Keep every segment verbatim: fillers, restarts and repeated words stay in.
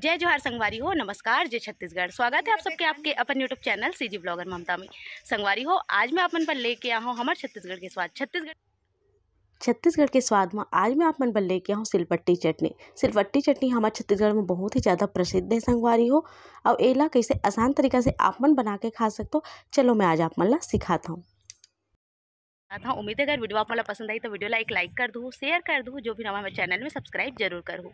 जय जोहार संगवारी हो, नमस्कार, जय छत्तीसगढ़। स्वागत है आप सबके आपके अपन YouTube चैनल सीजी ब्लॉगर ममता में। संगवारी हो, आज मैं अपन पर लेके आया हूँ हमर छत्तीसगढ़ के स्वाद। छत्तीसगढ़ छत्तीसगढ़ के स्वाद में आज मैं आप मन बर लेके आया हूँ सिलपट्टी चटनी। सिलपट्टी चटनी हमर छत्तीसगढ़ में बहुत ही ज़्यादा प्रसिद्ध है संगवारी हो। और एला कैसे आसान तरीका से आप मन बना के खा सकते हो, चलो मैं आज आप मन ला सिखाता हूँ। हाँ, उम्मीद है अगर वीडियो आप मन ला पसंद आई तो वीडियो ला एक लाइक कर दू, शेयर कर दू, जो भी नवा हमारे चैनल में सब्सक्राइब जरूर करू।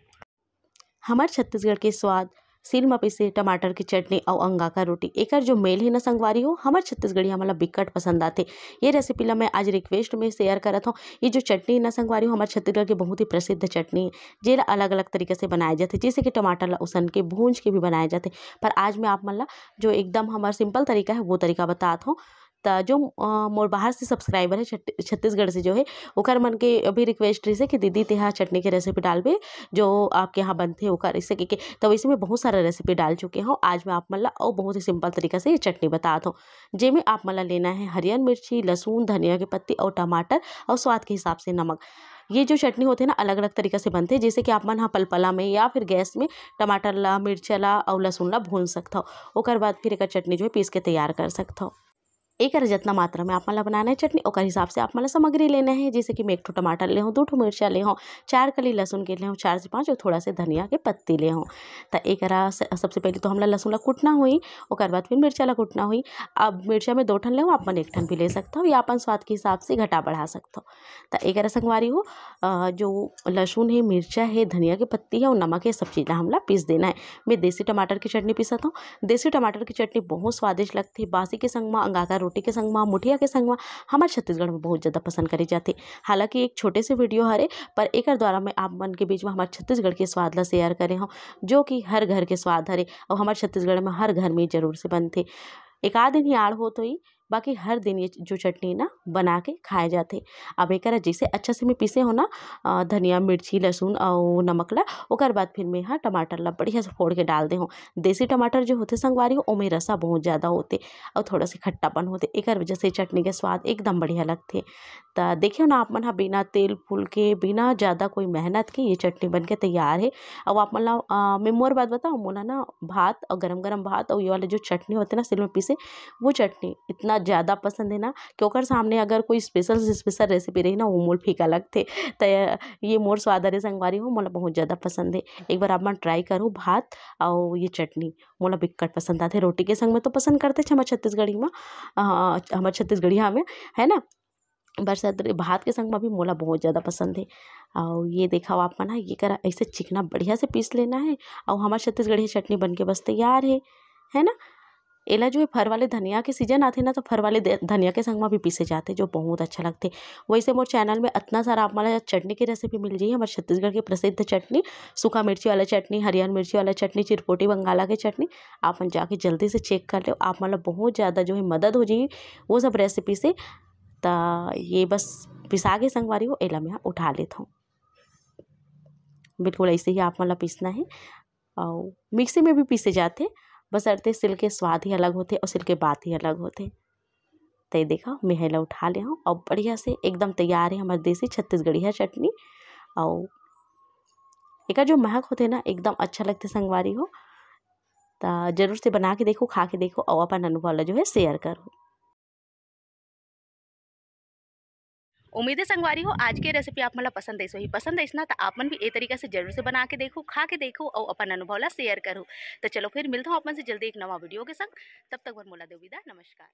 हमर छत्तीसगढ़ के स्वाद, सिल म पिसे टमाटर के चटनी अउ अंगाकर रोटी, एकर जो मेल हे ना संगवारी हो, हमर छत्तीसगढ़िया मन ला बिकट पसंद आथे। ये रेसिपी ला मैं आज रिक्वेस्ट में शेयर करत हूँ। ये जो चटनी ना संगवारी हो, हमर छत्तीसगढ़ के बहुत ही प्रसिद्ध चटनी हे, जेला अलग-अलग तरीका से बनाए जाथे, जैसे कि टमाटर ला उसन के, भूंज के भी बनाए जाथे। पर आज मैं आप मन ला जो एकदम हमर सिंपल तरीका हे, वो तरीका बतात हूँ। त जो, अ, मोर बाहर से सब्सक्राइबर हे छत्त-, छत्तीसगढ़ से जो हे, ओकर मन के अभी रिक्वेस्ट रहिसे कि दीदी तेहा चटनी के रेसिपी डालबे, जो आपके यहाँ बनथे ओकर, ऐसे के, के। त वैसे मैं बहुत सारा रेसिपी डाल चुके हूँ। आज मैं आप मन ला अउ बहुत ही सिंपल तरीका से ये चटनी बतात हूँ, जेमे आप मन ला लेना हे हरियर मिर्ची, लहसुन, धनिया के पत्ती अउ टमाटर अउ स्वाद के हिसाब से नमक। ये जो चटनी होथे ना, अलग-अलग तरीका से बनथे, जैसे कि आप मन ह पलपला में या फिर गैस में टमाटर ला, मिर्चा ला अउ लहसुन ला भून सकथव। ओकर बाद फिर एकर चटनी जो हे पीस के तैयार कर सकथव। एकर जतना मात्रा में आप मन ला बनाना हे चटनी, ओकर हिसाब से आप मन ला सामग्री लेना हे। जैसे कि मैं एक ठो टमाटर ले हूँ, दू ठो मिर्चा ले हूँ, चार कली लहसुन के ले हूँ, चार से पाँच, और थोड़ा से धनिया के पत्ती ले हूँ। त एकरा से, सबसे पहले तो हमला लहसुन ला कूटना होही, ओकर बाद फिर मिर्चा ला कूटना होही। अब मिर्चा में दो ठन ले हूँ, आप मन एक ठन भी ले सकथव या अपन स्वाद के हिसाब से घटा बढ़ा सकथव। त एकरा संगवारी हो, अ, जो लहसुन हे, मिर्चा हे, धनिया के पत्ती हे अउ नमक हे, सब चीज ला हमला पीस देना हे। मैं देसी टमाटर के चटनी पीसत हूँ। देसी टमाटर के चटनी बहुत स्वादिष्ट लगथे। बासी के संग मा, अंगाकर रोटी के संग मा, मुठिया के संग मा हमर छत्तीसगढ़ में बहुत ज़्यादा पसंद करे जाथे। हालांकि एक छोटे से वीडियो हरे, पर एकर द्वारा मैं आप मन के बीच में हमर छत्तीसगढ़ के स्वाद ला शेयर करे हूँ, जो कि हर घर के स्वाद हरे अउ हमर छत्तीसगढ़ में हर घर में जरूर से बनथे। एक आध दिन ही आड़ होत होही, बाकी हर दिन ये जो चटनी ना बना के खाए जाथे। अब एकरा जैसे अच्छा से मैं पीसे हो ना, अ, धनिया, मिर्ची, लहसुन अउ नमक ला, ओकर बाद फिर मैं हा टमाटर ला बढ़िया से फोड़ के डाल दे हूँ। देसी टमाटर जो होथे संगवारी हो, ओमे रसा बहुत ज़्यादा होथे अउ थोड़ा से खट्टापन होथे, एकर वजह से चटनी के स्वाद एकदम बढ़िया लगथे। त देखियो ना, आप मन हा बिना तेल फूल के, बिना ज़्यादा कोई मेहनत के ये चटनी बन के तैयार हे। अउ आप मन ला, अ, मैं मोर बात बताऊँ, मोला ना भात अउ गरम गरम भात अउ ये वाले जो चटनी होथे ना सिल में पीसे, वो चटनी इतना ज़्यादा पसंद हे ना कि ओकर सामने अगर कोई स्पेशल से स्पेशल रेसिपी रही ना, वो मोला फीका लगथे। त ये मोर स्वाद हरे संगवारी हो, मोला बहुत ज़्यादा पसंद हे। एक बार आप मन ट्राई करो, भात अउ ये चटनी मोला बिक्कट पसंद आथे। रोटी के संग में तो पसंद करथे हमर छत्तीसगढ़ी में, अ, हमर छत्तीसगढ़िया में, है ना। बरसात रे-, भात के संग में भी मोला बहुत ज़्यादा पसंद हे। अउ ये देखा आप मन ह, ये करा ऐसे चिकना बढ़िया से पीस लेना हे। अउ हमर छत्तीसगढ़ी चटनी बन के बस तैयार हे, है ना। एला जो है फर वाले धनिया के सीजन आथे ना, तो फर वाले ध-, धनिया के संग में भी पीसे जाथे, जो बहुत अच्छा लगथे। वैसे मोर चैनल में इतना सारा आप मन ला चटनी के रेसिपी मिल जाही, हमर छत्तीसगढ़ के प्रसिद्ध चटनी, सूखा मिर्ची वाला चटनी, हरियर मिर्ची वाला चटनी, चिरपोटी बंगाला के चटनी, आप मन जाके जल्दी से चेक कर लो। आप मन ला बहुत ज़्यादा जो है मदद हो जाही वो सब रेसिपी से। त ये बस पिसा के संगवारी हो, एला मैं उठा लेत हूँ। बिल्कुल ऐसे ही आप मन ला पीसना हे। अउ मिक्सी में भी पीसे जाथे, बशर्ते सिल के स्वाद ही अलग होथे अउ सिल के बात ही अलग होथे। त ये देखा, मैं एला उठा ले हूँ अउ बढ़िया से एकदम तैयार हे हमर देसी छत्तीसगढ़िया चटनी। अउ एकर जो महक होथे ना, एकदम अच्छा लगथे संगवारी हो। त जरूर से बना के देखो, खा के देखो अउ अपन अनुभव ला जो है शेयर करो। उम्मीद है संगवारी हो, आज के रेसिपी आप मन ला पसंद आइस होही। पसंद आइस ना, त आप मन भी ए तरीका से जरूर से बना के देखो, खा के देखो अउ अपन अनुभव ला शेयर करो। त चलो फिर मिलत हूँ आप मन से जल्दी एक नवा वीडियो के संग। तब तक बर मोला देव विदा, नमस्कार।